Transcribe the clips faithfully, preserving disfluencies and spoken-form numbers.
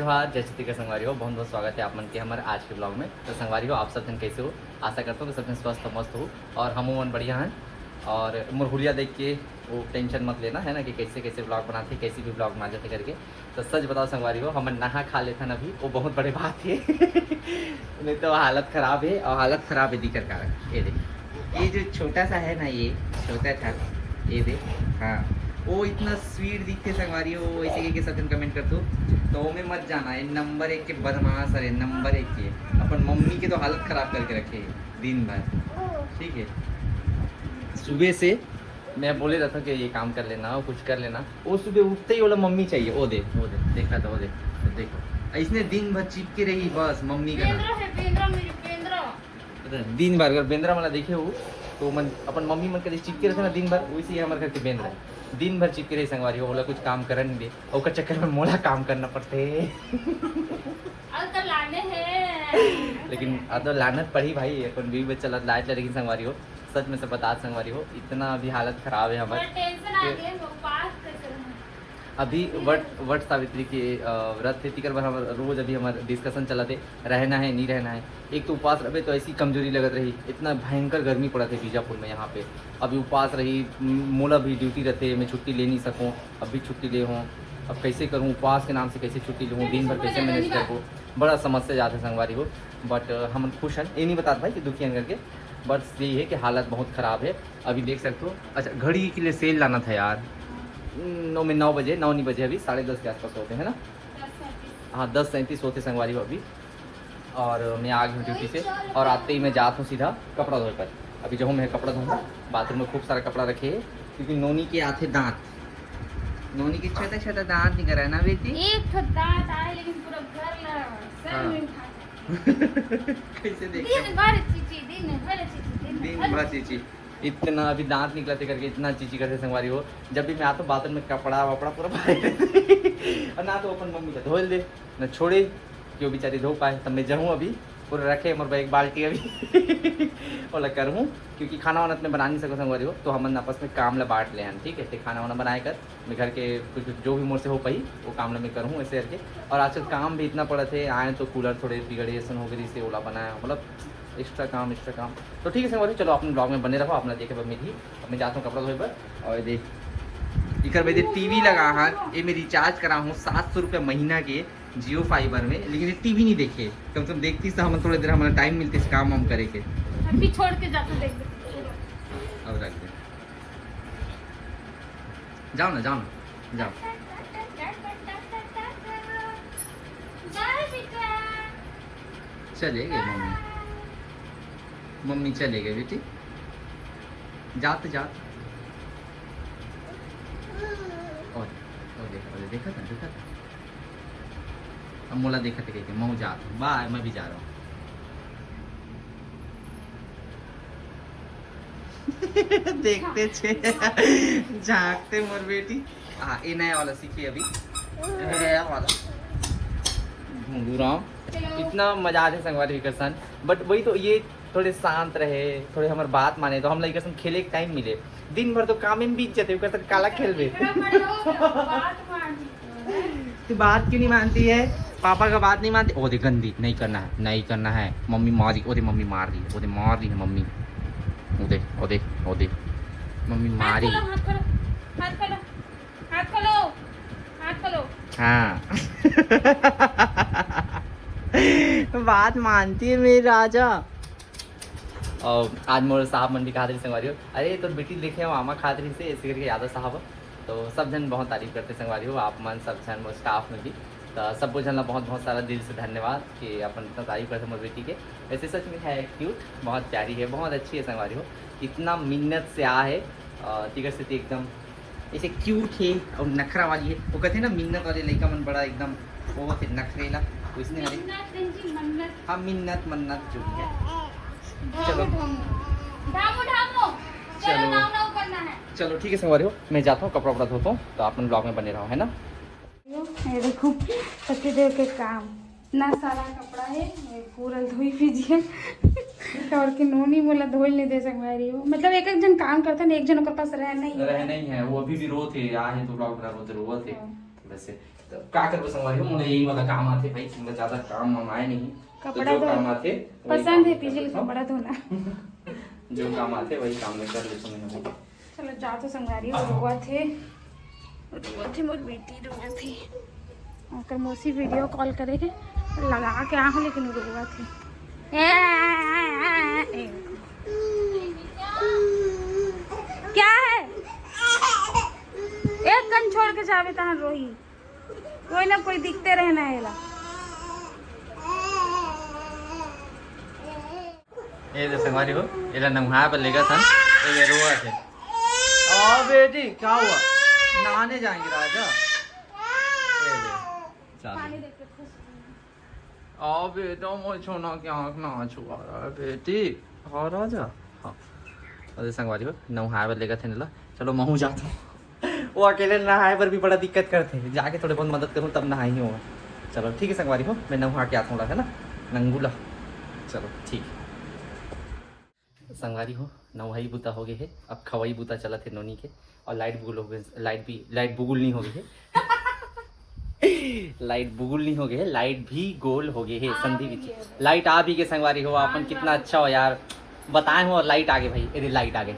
नमस्कार, जय छत्तीसगढ़ संगवारी हो, बहुत बहुत स्वागत है आप मन के हमर आज के ब्लॉग में। तो संगवारी हो, आप सब जन कैसे हो? आशा करता हूँ कि सब जन स्वस्थ और मस्त हो और हम मन बढ़िया हैं। और मोर हुलिया देख के वो टेंशन मत लेना है ना कि कैसे कैसे ब्लॉग बनाते, कैसी भी ब्लॉग बना जाते करके। तो सच बताओ संगवारी हो, हमन नहा खा लेथन अभी, वो बहुत बड़े बात है। नहीं तो हालत खराब है, और हालत खराब है दिखर कारण ये देख, ये जो छोटा सा है ना, ये छोटा था, ये देख। हाँ, वो इतना स्वीट दिखते संगवारी हो, ऐसे कह के सब जन कमेंट कर दो। तो वो में मत जाना, ये नंबर एक के बदमाश है, नंबर एक के। अपन मम्मी के तो हालत खराब करके रखे है दिन भर, ठीक है। सुबह से मैं बोले रहता हूँ कि ये काम कर लेना, वो कुछ कर लेना, वो सुबह उठते ही बोला मम्मी चाहिए। वो दे, वो दे, देखा था, वो दे, वो देखो, इसने दिन भर चिपके रही बस मम्मी का नाम। बेंद्रा है, बेंद्रा, मेरी बेंद्रा। पता है, दिन भर अगर बेंद्रा वाला देखे हो तो मन अपन मम्मी मन के चिपके रहते ना दिन भर, वैसे ही हमारे घर के बेंद्रा है। दिन भर चिपके रही संगवारी हो, बोला कुछ काम करन नहीं दे, और ओकर चक्कर में मोला काम करना पड़ते। अब तो लाने हैं। लेकिन अब तो लानत पड़ी भाई, अपन भी बच्चा लायक ला, लेकिन संगवारी हो, सच में से बतात संगवारी हो, इतना अभी हालत खराब है हमारे। टेंशन आ गया, उपास कैसे रहूं? अभी वट वट सावित्री के अ, व्रत है, तिकर बर हमर रोज अभी हमार डिस्कशन चलत है, रहना है नहीं रहना है। एक तो उपास रहे तो ऐसी कमजोरी लगत रही, इतना भयंकर गर्मी पड़त है बीजापुर में यहाँ पे। अभी उपास रही, म- मोला भी ड्यूटी रहते, मैं छुट्टी ले नहीं सकूँ, अब भी छुट्टी ले हूँ। अब कैसे करूँ, उपास के नाम से कैसे छुट्टी लूँ, दिन भर कैसे मैनेज करबो, बड़ा समस्या जात है संगवारी हो। बट हम खुश हैं, ये नहीं बतात भाई कि दुखी हैं करके, बस यही है कि हालत बहुत खराब है। अभी देख सकते हो, अच्छा घड़ी के लिए सेल लाना था यार। नौ में नौ बजे, नौ नहीं बजे, अभी साढ़े दस के आसपास होते हैं ना। हाँ, दस सैंतीस होते संगवारी हो अभी। और मैं आ गया हूँ ड्यूटी से और आते ही मैं जाता हूँ सीधा कपड़ा धोए पर। अभी जो हूँ मैं कपड़ा धोऊंगा, बाथरूम में खूब सारा कपड़ा रखे है क्योंकि नोनी के आते दांत, नोनी के छोटा छोटा दांत निकल रहा है ना बेटी। एक ठो दांत आए लेकिन पूरा घर ला सर हाँ। में उठा। कैसे देख दिन भर चीची, दिन भर चीची, दिन दिन भर भर चीची। इतना अभी दांत निकलते करके इतना चीची करते संगवारी हो। जब भी मैं आता हूँ बाथरूम में कपड़ा वपड़ा पूरा भरे रहते। और ना तो अपन मम्मी का धोल दे, ना छोड़े कि वो बेचारी धो पाए। तब मैं जाऊँ अभी पूरा रखे मोर एक बाल्टी अभी। ओला करूँ क्योंकि खाना वाना तो मैं बना नहीं सकूँ संगवारी हो, तो हमन आपस में काम ला बांट ले हन, ठीक है। ते खाना वाना बनाए कर मैं घर के कुछ कुछ जो भी मोर से हो पाई वो काम ला मैं करूँ ऐसे करके। और आजकल काम भी इतना पड़त है, आए तो कूलर थोड़े बिगड़े ऐसन हो गए से ओला बनाया, मतलब एक्स्ट्रा काम एक्स्ट्रा काम। तो ठीक है संगवारी, चलो अपने ब्लॉग में बने रहो, अपना देखे बर मिलही। अब मैं जाता हूँ कपड़ा धोए बर। और देख इकर में टीवी लगा हन, ये मैं रिचार्ज करा हूँ सात सौ रुपया महीना के जियो फाइबर में, लेकिन ये टीवी नहीं देखे। कम से कम देखती तो हम थोड़ी देर हमारा टाइम मिलते इस काम वाम करे के। अभी छोड़ के जाता देख। अब रख दे, जाओ ना, जाओ ना, जाओ। चले गए मम्मी, मम्मी चले गए बेटी, जाते जाते। और, और देखा, और देखा था, देखा था। अब मोला देखा था, कहते, "मैं जात हूँ, बाय, मैं भी जा रहा हूँ।" देखते छे, झांकते मोर बेटी। हाँ, ये नया वाला सीखी अभी, नया वाला घुंघरू राम। इतना मजा आथे संगवारी एकर सन, बट वही तो, ये थोड़े शांत रहे, थोड़े हमर बात माने, तो हम लइका सन खेले के टाइम मिले। दिन भर तो काम में बीत जाते, ओकर सन काला खेलबे। तू बात क्यों नहीं मानती है? पापा का बात नहीं मानती। ओ दे गंदी, नहीं करना है, नहीं करना है। मम्मी मारी, ओ दे मम्मी मार रही है, ओ दे मार रही है मम्मी। ओ दे, ओ दे, ओ दे। मम्मी मारी। हाथ खोलो, हाथ खोलो, हाथ खोलो, हाथ खोलो। हाँ। बात मानती है मेरी राजा। और आज मोर साहब मन भी खात रही संगवारी हो, "अरे तोर बेटी देखे हो आमा खात रही से," ऐसे करके यादव साहब। तो सब जन बहुत तारीफ करते संगवारी हो, आप मन सब जन मोर स्टाफ में भी। तो सब झन ला बहुत बहुत सारा दिल से धन्यवाद कि अपन इतना तारीफ करते मोर बेटी के। वैसे सच में है क्यूट, बहुत प्यारी है, बहुत अच्छी है संगवारी हो। इतना मिन्नत से आ है, अ, तिकर से एकदम ऐसे क्यूट है और नखरा वाली है। वो कहते हैं ना मिन्नत वाले लड़का मन बड़ा एकदम वो होते नखरेला, वैसने वाले। मिन्नत नहीं जी, मन्नत। हाँ, मिन्नत मन्नत जो भी है। चलो। ढामू, ढामू। चलो, चलो। नाव, नाव करना है। चलो ठीक है संगवारी हो, मैं जाता हूँ, कपड़ा वपड़ा धोता हूँ, तो आप मन ब्लॉग में बने रहो, है ना। ये देखो, पति देव के काम, इतना सारा कपड़ा है, ये पूरा धोई पीजिए। और के नोनी मोला धोई नहीं दे संगवारी हो, मतलब एक एक जन काम करते हैं, एक जन ओकर पास रहना ही है। रहना ही है, वो अभी भी रोत है, आ है तो ब्लॉग बना रोत, रोत है। हाँ। वैसे तो का करबो संगवारी हो, मोला यही वाला काम आथे भाई, मोला ज्यादा काम वाम आए नहीं। तो कपड़ा जो धो-, काम आथे, वही पसंद काम हे मैं कर पीछे लेथों। कपड़ा धोना। जो काम आथे, वही काम मैं कर लेथों मैं। चलो, जा तो संगवारी हो, रोवत हे, रोवत हे, मोर बेटी रोवत हे। ओकर मौसी video call करे हे, लगा के आ हो, लेकिन रोवत हे। ए, ए, ए, ए, ए। क्या है? एक कन छोड़ के जावे तहाँ रोही। कोई ना कोई दिखते रहना है एला। ए दे संगवारी हो, एला नहाए बर लेगत हन, ए दे रोवत हे। आ बेटी, क्या हुआ? नहाने जाएंगे राजा। ए दे, चल। पानी देके खुश। आ बेटा, मोर छोना के आँख ना छुआ रहा है बेटी। हाँ राजा, हाँ। अरे संगवारी हो, नहाए बर लेगत हन एला। चलो, महूँ जात हूँ। वो अकेले नहाए बर भी बड़ा दिक्कत करथे, जाके थोड़े बहुत मदद करूँ तब नहाही वो। चलो ठीक है संगवारी हो, मैं नहा के आत हूँ, है ना, नंगूला। चलो ठीक है संगवारी हो, नहाई बूता हो गए है, अब खवाई बूता चलत हे नोनी के। और लाइट बुगुल हो गए, लाइट भी, लाइट बुगुल नहीं हो गए है। लाइट बुगुल नहीं हो गए है, लाइट भी गोल हो गए है। संधि भी, लाइट आ भी के संगवारी हो, अपन कितना अच्छा हो यार। बताए हो, और लाइट आगे भाई, ए दे लाइट आगे।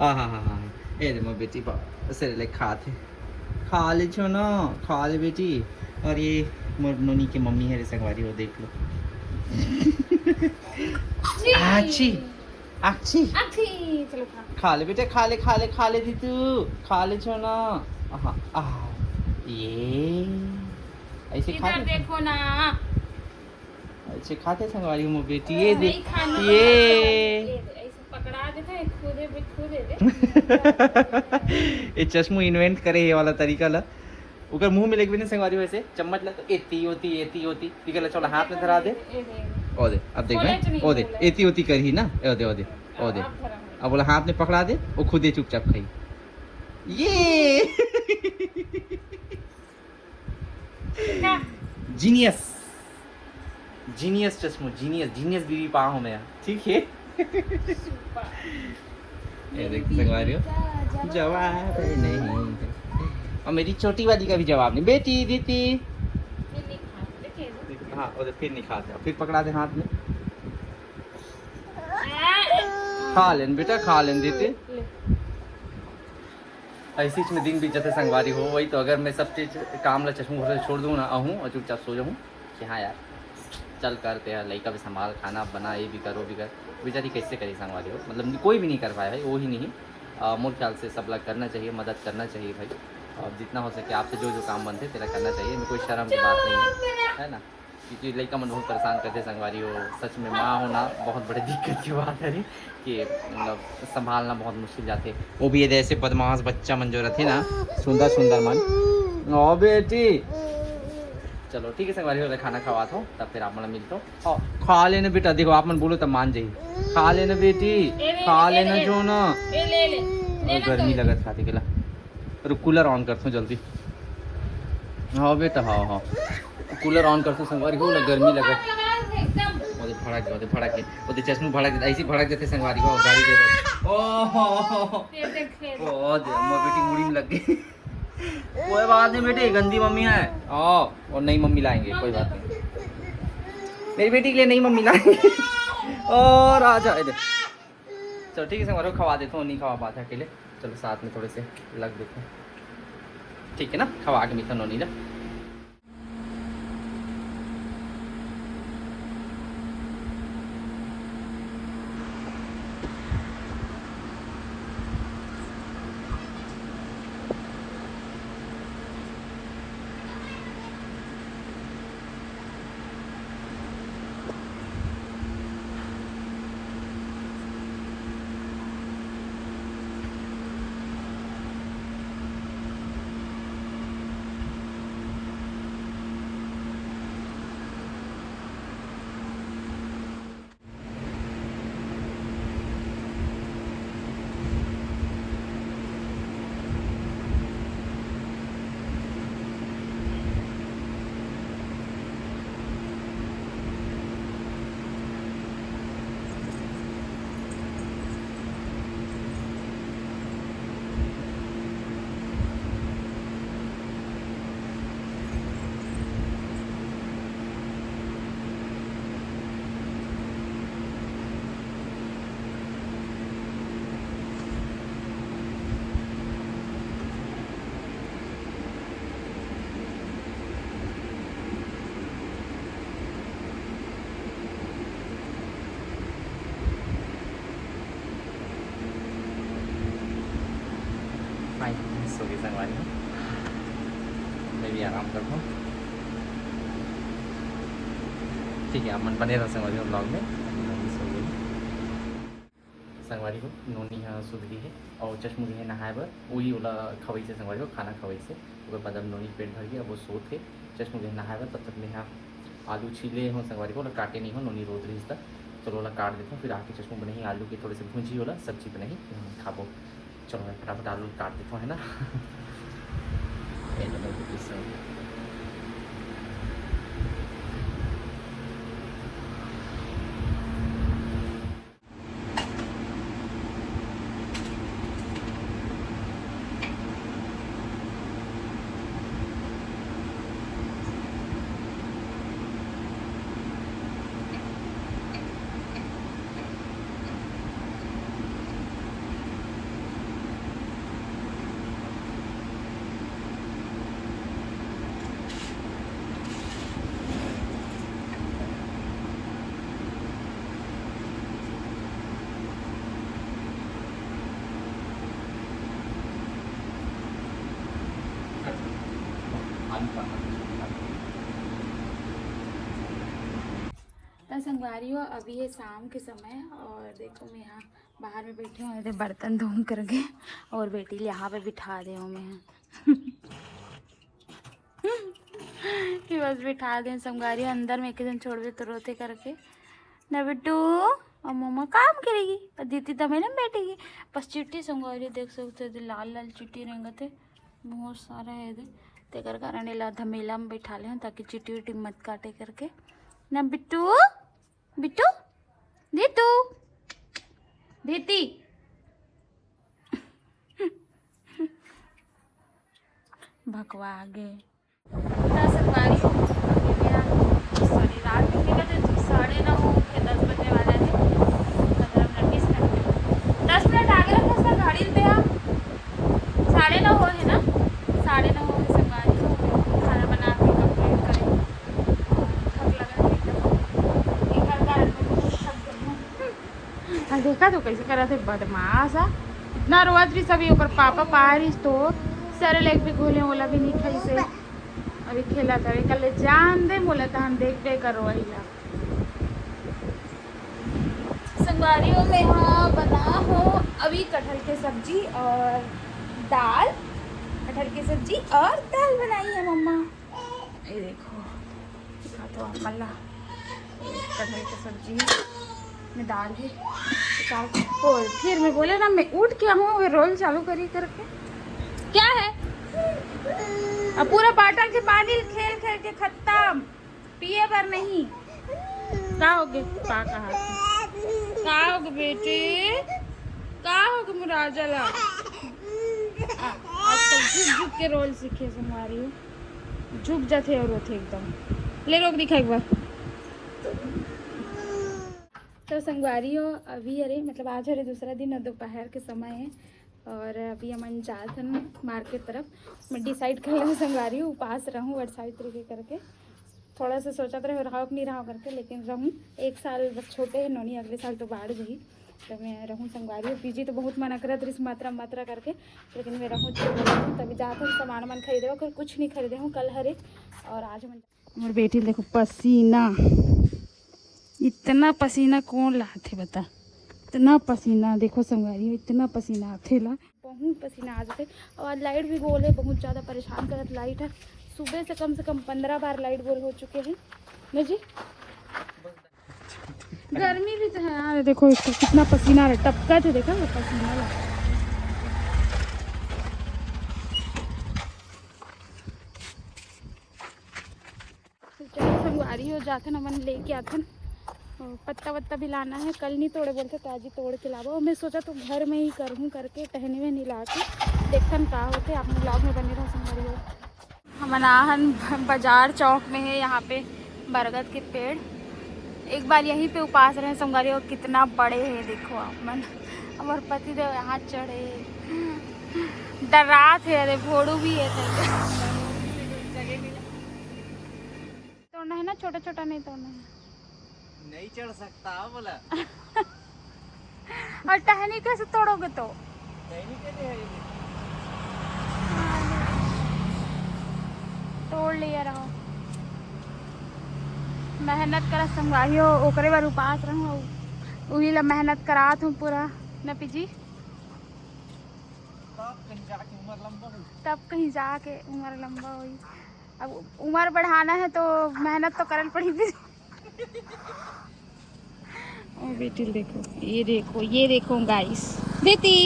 हाँ, हाँ, हाँ, हाँ, हाँ। ए दे मोर बेटी बा, सेरेलैक खात हे। खा ले छोना, खा ले बेटी। और ये मोर नोनी के मम्मी है रे संगवारी हो, देख लो। जी। आची, आची। आची, चलो खा। खा ले बेटा, खा ले, खा ले, खा ले दीदू, खा ले छोना। आहा, आहा, ये ऐसे खा इधर ले। देखो ना। ऐसे खाथे संगवारी हो मोर बेटी, ये दे, नहीं खाना ये। ये दे, ऐसे पकड़ा देते हैं, खुदे भी खुदे दे। ये चश्मू invent करे ये वाला तरीका ला। ओकर मुंह में लेके भी नहीं संगवारी हो, ऐसे चम्मच ला तो एती ओती, एती ओती, ठीक है, ला चलो हाथ में धरा दे। ए दे, ए दे। ओ दे, अब देख खोले भाई, तो नहीं ओ दे, खोले। एती ओती करही ना, ओ दे, ओ दे, ओ दे। अब धरा है। अब बोला हाथ में पकड़ा दे, वो खुदे चुपचाप खाई। ये। का? जीनियस, जीनियस चश्मू, जीनियस, जीनियस बीवी पा हूँ मैं, ठीक है। सुपर। ये देख, संगवारी हो, जवाब नहीं। और मेरी छोटी वाली का भी जवाब नहीं। बेटी, दीदी। फिर नहीं खाते, देखिए ना। हाँ, और फिर नहीं खाते, फिर पकड़ा दे हाथ में। खा लेन बेटा, खा लेन दीदी। ले। ऐसी में दिन बीत जाते संगवारी हो, वही तो, अगर मैं सब चीज काम ला चश्मू भरोसे छोड़ दूँ ना, आहूँ और चुपचाप सो जाऊँ कि हाँ यार, चल करते हैं, लड़का भी संभाल, खाना बना, ये भी कर, वो भी कर, बेचारी कैसे करी संगवारी हो, मतलब कोई भी नहीं कर पाया भाई, वो ही नहीं। अ, मोर ख्याल से सब लोग करना चाहिए, मदद करना चाहिए भाई। और जितना हो सके आपसे जो जो काम बनते तेरा करना चाहिए, मैं कोई शर्म की बात नहीं है, है ना? क्योंकि लड़का मन बहुत परेशान करते संगवारी हो, सच में माँ होना बहुत बड़ी दिक्कत की बात है कि मतलब संभालना बहुत मुश्किल जाते। वो भी ये ऐसे बदमाश बच्चा मन जो रहते ना, सुंदर सुंदर मन। ओ बेटी, चलो ठीक है संगवारी हो, खाना खवात हो तब फिर आप मन मिलते हो। और खा लेना बेटा, देखो आप मन बोलो तब मान जाइए। खा लेना बेटी, ए, ले, खा ले, लेना ले, जो ना। ए, ले, ले, और लेना गर्मी तो। लगत खाते केला। रुक, cooler on करथों जल्दी। हाँ बेटा, हाँ, हाँ। Cooler on करथों संगवारी हो ना, गर्मी लगत। एकदम। ओदे भड़क गए, ओदे भड़क गए, ओदे चश्मू भड़क गए, ऐसी भड़क देते संगवारी हो, गाड़ी दे दे। ओ हो, हो, हो। ये देख, ये देख। ओ दे, मोर बेटी मुड़ी में लग गई। कोई बात नहीं बेटी, गंदी मम्मी है। ओ, और नई मम्मी लाएंगे, कोई बात नहीं। मेरी बेटी के लिए नई मम्मी लाएंगे। और आ जा, इधर। चलो ठीक है संगवारी हो, खवा देता हूँ, नहीं खवा पाते अकेले। चलो साथ में थोड़े से लग देते हैं, ठीक है ना, खवा के मिलता नोनी ला। सो गई संगवारी हो, मैं भी आराम करता हूँ। ठीक है, आप मन बने रहो संगवारी हो vlog में। संगवारी हो, नोनी ह सुत गे हे अउ चश्मू गे हे नहाए बर। ओही ओला खवई से संगवारी हो, खाना खवई से। ओकर बाद अब नोनी पेट भर गे, अब वो सोत हे। चश्मू गे हे नहाए बर, तब तक मैं ह आलू छीले हो संगवारी हो, ओला काटे नहीं हो, नोनी रोत रहिस त। चलो ओला काट देथों, फिर आके चश्मू बनाही आलू के थोड़े से भुंजी, ओला सब्जी बनाही, फिर हम खाबो। चलो मैं फटाफट आलू काट देथों, है ना? ये लो, मैं भी पीस रहा हूँ। तो संगवारी हो, अभी है शाम के समय और देखो मैं यहाँ बाहर में बैठी हूँ, ये बर्तन धोऊं करके और बेटी ल यहाँ पे बिठा दे हूँ मैं। कि बस बिठा दे संगवारी, अंदर में एक जन छोड़बे तो रोते करके ना बिट्टू। और मम्मा काम करेगी और दीदी धमेला में बैठेगी। बस चिट्टी संगवारी देख सकते हो, लाल लाल चिट्टी रेंगत है, बहुत सारा है दे। तेकर कारण एला धमेला में बैठा ले हन ताकि चिट्टी उट्टी मत काटे करके। ना बिट्टू, बिट्टू, दीतू, दीदी। भकवा गे। त संगवारी हो, अभी भैया, सॉरी, रात में कितने बजे? साढ़े नौ के दस बजने वाला है। पंद्रह मिनट, बीस मिनट, दस मिनट आगे रखो उसका घड़ी पे आप। साढ़े नौ हो है ना, साढ़े नौ हो है संगवारी हो। खाना बना के कंप्लीट करें, थक लगा है एकदम। एक बार का आदमी को थक गई हूँ। हाँ, देखा तो कैसे करा थे बदमाश। आ इतना रोवत रही सभी, ओकर पापा पाए रही तो सर लेग भी घोले, ओला भी नहीं खाई से। अभी खेला था, कल ले जान दे, बोला था हम देख दे करो वही ला। संगवारी हो, मैं यहाँ बना हो अभी कटहल के सब्जी और दाल, कटहल की सब्जी और दाल बनाई है मम्मा। ये देखो, दिखा दो आप मल्ला, ये कटहल की सब्जी है, मैं दाल है, दाल। और फिर मैं बोले ना, मैं उठ के हूँ, वो रोल चालू करी करके। क्या है? अब पूरा बाटल के पानी खेल खेल के खत्म, पिए बर नहीं। का हो गे? का कहा? का हो गे बेटे? का हो गे मुराजा ला? आ, आजकल झुक झुक के रोल सीखे संगवारी हो, झुक जाते और होते एकदम। ले रोक दिखा एक बार। तो संगवारी हो, अभी अरे मतलब आज हरे दूसरा दिन और दोपहर के समय है और अभी हमन जात हन मार्केट तरफ। मैं डिसाइड कर लेना संगवारी हो, उपास रहूँ वट सावित्री के करके। थोड़ा सा सोचत रहे रहो कि नहीं रहो करके, लेकिन रहूँ। एक साल बस छोटे है नोनी, अगले साल तो बाढ़ जाही। तो मैं रहूँ संगवारी हो, पीजी तो बहुत मना करत रहिस मात्रा मात्रा करके, लेकिन मैं रहूँ तो बोलत हूँ। तभी जात हूँ सामान मन खरीदे, अगर कुछ नहीं खरीदे हूँ कल हरे। और आज मन मोर बेटी ल देखो पसीना, इतना पसीना कौन लाथे बता, इतना पसीना देखो संगवारी हो, इतना पसीना आथे ला। बहुत पसीना आ जाथे। और आज लाइट भी गोल है, बहुत ज़्यादा परेशान करत लाइट है। सुबह से कम से कम पंद्रह बार लाइट गोल हो चुके हैं ना जी। गर्मी भी तो है यार, देखो इसको कितना पसीना आ रहा है, टपका थे, देखा वो पसीना ला। तो चलो संगवारी हो, जाथन हमन लेके आथन। और पत्ता वत्ता भी लाना है, कल नहीं तोड़े बोलते तो आज ही तोड़ के लाबो। मैं सोचा तो घर में ही करहूँ करके टहनी वहनी ला के देखथन का होते। आप ब्लॉग में बने रहो संगवारी हो। हमन आहन बाजार चौक में है, यहाँ पे बरगद के पेड़। एक बार यहीं पे उपास रहे संगवारी हो, कितना बड़े है देखो आप मन। हमारे पति देव यहाँ चढ़े, डरात है, अरे भोड़ू भी है। तोड़ना है ना, छोटा छोटा नहीं तोड़ना है। नहीं चढ़ सकता बोला। और टहनी कैसे तोड़ोगे तो? टहनी कैसे है ये? तोड़ लिया रहो। मेहनत करत संगवारी हो, ओकरे बर उपास रहूं। उही ला मेहनत करात हूं पूरा, न पीजी? तब कहीं जाके उम्र लंबा होई। तब कहीं जाके उम्र लंबा होई। अब उम्र बढ़ाना है तो मेहनत तो करल पड़ी। ओ बेटी देखो, ये देखो, ये देखो गाइस। बेटी,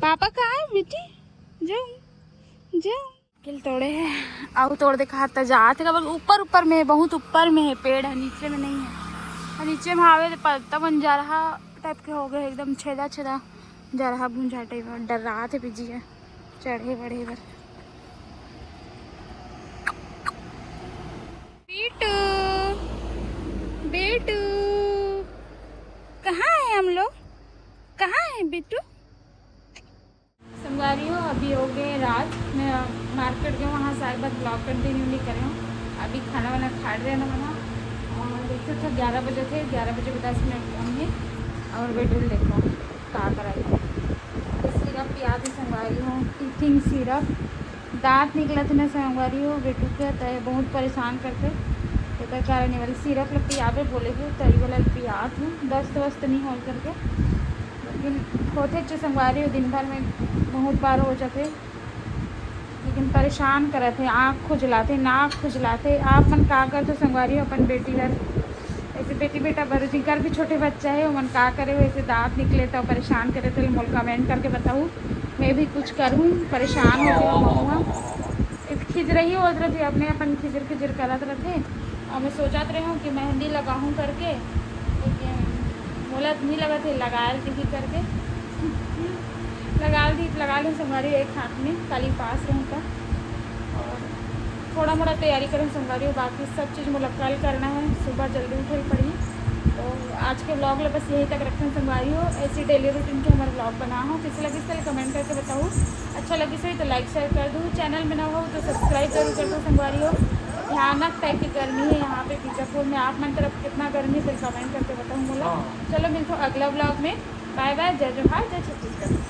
पापा कहाँ है बेटी? जाओ, जाओ। साइकिल तोड़े है, आऊ तोड़ दे कहा त जात है, काबर ऊपर, ऊपर में है, बहुत ऊपर में है पेड़ है, नीचे में नहीं है। और नीचे में हावे तो पत्ता मन जरहा टाइप के हो गए, एकदम छेदा छेदा जरहा भुंजा टाइप में। डर्रात है पीजी है चढ़े बढ़े बर। बेटू, बेटू, कहाँ है हम लोग? कहाँ है बेटू? संगवारी हो, अभी हो गए रात। मैं मार्केट गए, वहाँ से आए बाद ब्लॉग कंटिन्यू नहीं करे हूँ। अभी खाना वाना खा रहे ना मना, और देखो तो ग्यारह बजे थे, ग्यारह बजे के दस मिनट कम है। और बेटू देखो का करा है, सिरप पिया दी संगवारी हो, टीथिंग सिरप। दांत निकलत न संगवारी हो बेटू के, त बहुत परेशान करथे। एकर कारण ये वाली सिरप ल पियाबे बोले हे, त ये वाला पियात हूँ, दस्त वस्त नहीं होय करके। लेकिन होथे च संगवारी हो, दिन भर में बहुत बार हो जाथे। लेकिन परेशान करत हे, आँख खुजलाथे, नाक खुजलाथे। आप मन का करथो संगवारी हो अपन बेटी बर? ऐसे बेटी बेटा बर, जिनकर भी छोटे बच्चा है, ओमन का करे, वैसे दांत निकले तो परेशान करे, तो मोल कमेंट करके बताऊ। मैं भी कुछ करूँ, परेशान हो गया हूँ। एक खिजरही होत रथे, अपने अपन खिजर खिजर करत रथे। और मैं सोचत रहे हूँ कि मेहंदी लगाऊँ करके, लेकिन मोला नहीं लगा थे लगा दी करके। लगा दी, लगा लूँ संगवारी एक हाथ में, काली पास रहूँ का। और थोड़ा मोड़ा तैयारी करूँ संगवारी हो, बाकी सब चीज़ मोला कल करना है, सुबह जल्दी उठे पड़ी। तो आज के ब्लॉग ला बस यहीं तक रखें संगवारी हो। ऐसी डेली रूटीन के हमारे ब्लॉग बना हो, किसी लगी से कमेंट करके बताओ। अच्छा लगी सही तो लाइक शेयर कर दो, चैनल में ना हो तो सब्सक्राइब जरूर कर दो संगवारी हो। भयानक टाइप की गर्मी है यहाँ पे बीजापुर में। आप मन तरफ कितना गर्मी है फिर कमेंट करके बताओ मोला। हाँ। चलो मिलते हो अगला ब्लॉग में। बाय बाय, जय जोहार, जय छत्तीसगढ़।